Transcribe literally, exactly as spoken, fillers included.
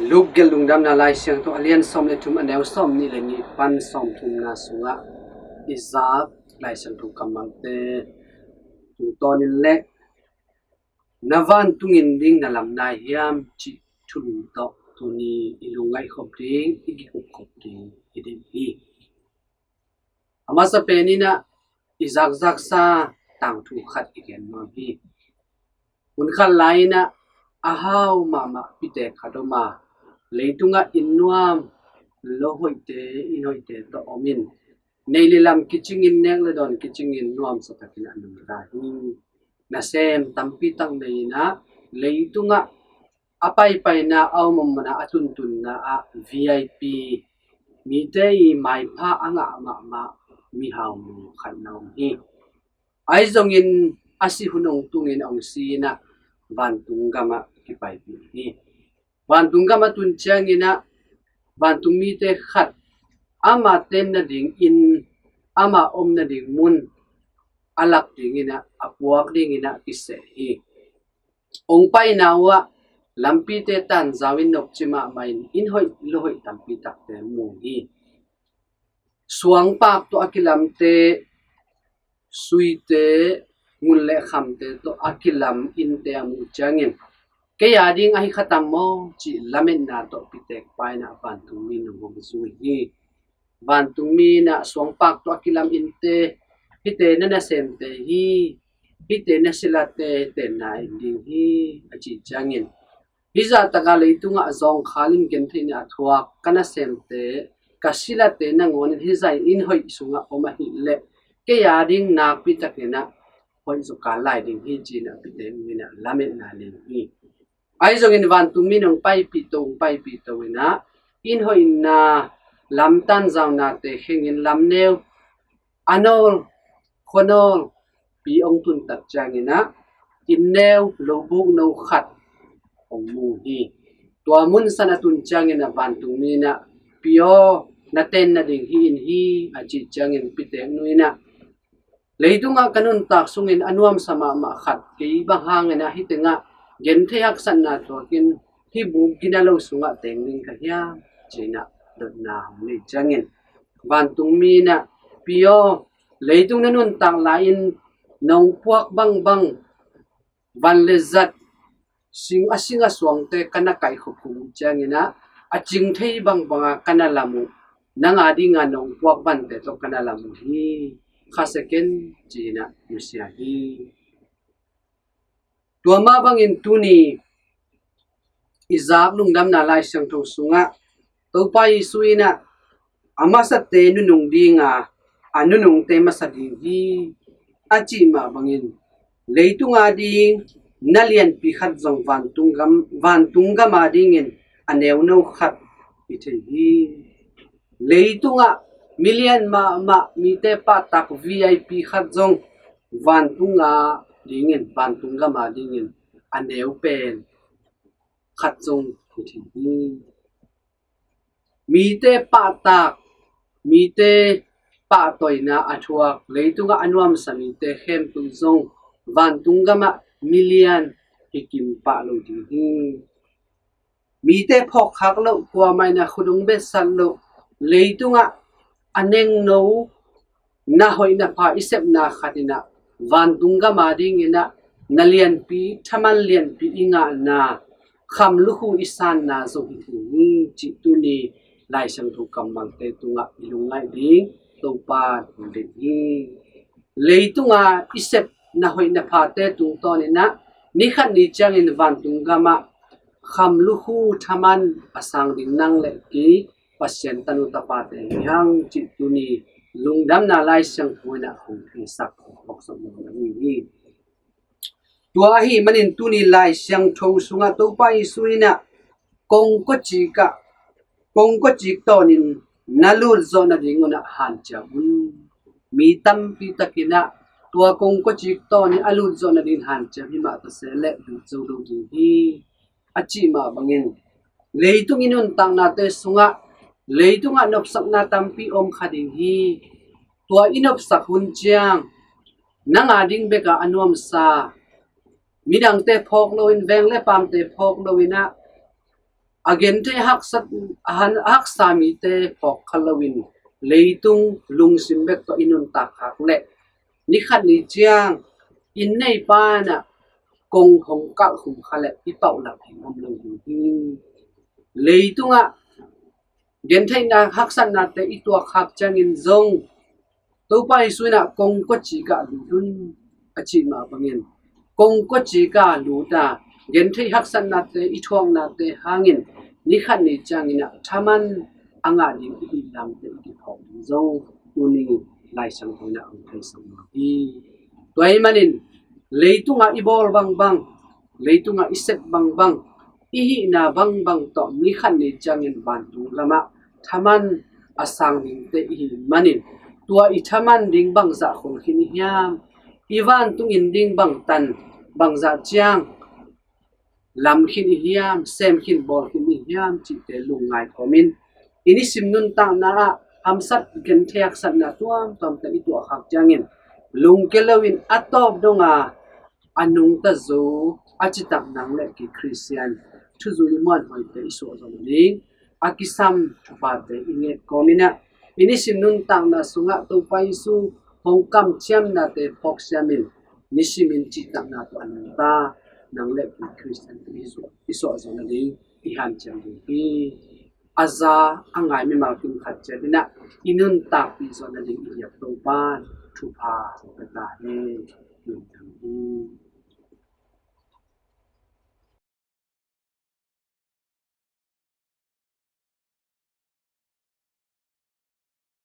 Luke gelh Lungdamna Lai Siangtho a lian sawm le thum, a neu sawm nih le nih pan sawm thumna sungah i zak Lai Siangtho kammalte tungtawnin le na vantungin ding na lam nai hiam cih thulu tawh tuni i lungngaih khop ding, i kikup khop ding i deih hi. A masa peninah i zakzaksa tangthu khat i gen nuam hi. Hun khat lai-inah a hau mahmah pitek khat om a, leitungah inn nuam, lo hoihte, inn hoihte tawh om in, neih le lam kicingin, nek le dawn kicingin nuamsa takin a nungta hi. Nasem tampi tak nei-inah leitungah a paipaina, a om omna, a tuntunna ah V I P, mite i maipha a ngah mahmah mihau mu khat na om hi. Ahi zongin a si hun hong tungin hong si-inah vantung gamah kipaipih hi. Vantung gamah tun cianginah vantung mite khat ama ten nading inn, ama om nading mun a lak dinginah, a puak dinginah kiseh hi. Hong paina uhah lampite tanzau in nopci mahmah in inn hoih lo hoih tampi takte mu hi. Suangpak tawh a kilamte, suite, ngun le khamte tawh a kilam innte a muh ciangin, kei a ding ahi kha tam maw cih lametna tawh pitek paina vantung mi nung hong zui hi. Vantung mi inah suangpak tawh a kilam innte, hihte na nasemte hi, hihte na silate tenna inn ding hi, a cih ciangin, hih zahtaka leitungah zawngkhalin gentheihna a thuak ka nasemte, ka silate nangawnin hih zah inn hoih sungah om ahih leh kei a ding nakpi takinah hoih zaw kal lai ding hi, ci-inah pitek mi inah lametna nei hi. Ahi zongin vantung mi in hong paipih to, hong paipih to inah inn hoihna lam tanzaunate khengin lamneu, a nawl, khuanawl pi hong tuntak cianginah inn neu, lo buk no khat hong mu hi. Tua mun san a tun cianginah vantung mi inah, pi aw, na ten nading hih inn hi, a cih ciangin pitek nu inah, leitungah ka nuntak sungin a nuamsa mahmah khat kei bang hanginah hih tengah genthei haksatna thuakin hih buk gina lo sungah teng ding ka hiam, ci-inah dotna hong neih ciangin, vantung mi inah, pi aw, leitung na nuntak lai-in nong puak bangbang van le zat, sing a sing a suangte ka na kaihkhop uh cianginah, a cing thei bangbanga ka na lam uh, nang a dinga nong puak vante tawh ka na lam uh hi. Khasia ken, ci-inah nusia hi. Tua mah bangin tuni i zak Lungdamna Lai Siangtho sungah Topa Jesu inah a masate nunung dinga, a nunungte masa ding hi, a cih mah bangin, leitung a ding na lianpi khat zong vantung gam, vantung gam a dingin a neuno khat hi thei hi. Leitungah milian mahmah mite pahtak V I P khat zong vantung a dingin, vantung gam a dingin a neu pen khat zong hi thei hi. Mite pahtak, mite pahtawina a thuak, leitungah a nuamsa mite khempeuh zong vantung gamah milian hi kim pah lo ding hi. Mite phawkkhak loh, kuamah in a khut hong betsat loh, leitungah a nengno, na hoih na pha i sepna khat inah vantung gam a dinginah na lianpi, thaman lianpi i ngahna, kham lukhu i sanna zong hi thei hi, cih tuni Lai Siangtho kammalte tungah i lungngaih ding Topa in deih hi. Leitunga i sep na hoih na phate tungtawninah ni khat ni ciangin vantung gamah kham lukhu thaman a sang ding nang le kei Pasian tanu tapate hi hang, cih tuni Lungdamna Lai Siangtho inah hong theisak, hong phawksak lo na hi hi. Tua ahih manin tuni Lai Siangtho sungah Topa Jesu inah kongkawcik ah, kongkawcik tawnin na lut zawh nadingunah hanciam un. Mi tampi takinah tua kongkawcik tawnin a lut zawh nading hanciam hi mah ta se leh lut zo lo ding hi, a cih mah bangin, leitung i nuntaknate sungah leitungah nopsakna tampi om kha ding hi. Tua i nopsak hun ciang nang a ding beka a nuamsa, midangte phawk loin, veng le paamte phawk loinah A gentheih haksat, a han-, a haksa mite phawk kha loin leitung lungsim bek tawh i nuntak khak leh, ni khat ni ciang inn neipa in ah kong hong kalh khum kha leh i paulap ding om lo ding hi. Leitungah gentheihna haksatnate i tuak khak ciangin zong Topa Jesu in ah kong kawcik ah lut un a cih mah bangin, kong kawcik ah lut a, gentheih haksatnate i thuaknate hangin ni khat ni ciangin ah thaman a ngah ding i hih lamte i kiphawk ding zong tuni Lai Siangtho in ah hong theisak mah hi. Tua ahih manin leitungah i bawl bangbang, leitungah i sep bangbang, i hihna bangbang tawh ni khat ni ciangin vantung lamah thaman a sang dingte i hih manin, tua i thaman ding bangzah khol khin i hiam, i vantung inn ding bangtan bangzah ciang lam khin i hiam, sem khin bawl khin i hiam cihte lungngai khawmin, i nisim nuntakna ah hamsat gentheih haksatna tuamtuamte i tuah khak ciangin lungke loin a tawp donga a nungta zo a citak nang le kei Khristian thuzui muanhuaite i suah zo nading a kisam thuphate i nget kawmin ah, i nisim nuntakna sungah Topa Jesu hong kamciamnate phawk siamin, nisimin cihtakna tawh a nungta nang le kei Khristiante i suah, i suah zo nading i hanciam ding hi. A za a ngai mimal kim khat ciat in ah i nuntakpih zawh nading i biak Topa thupha hong pia ta hen. Lungdam hi.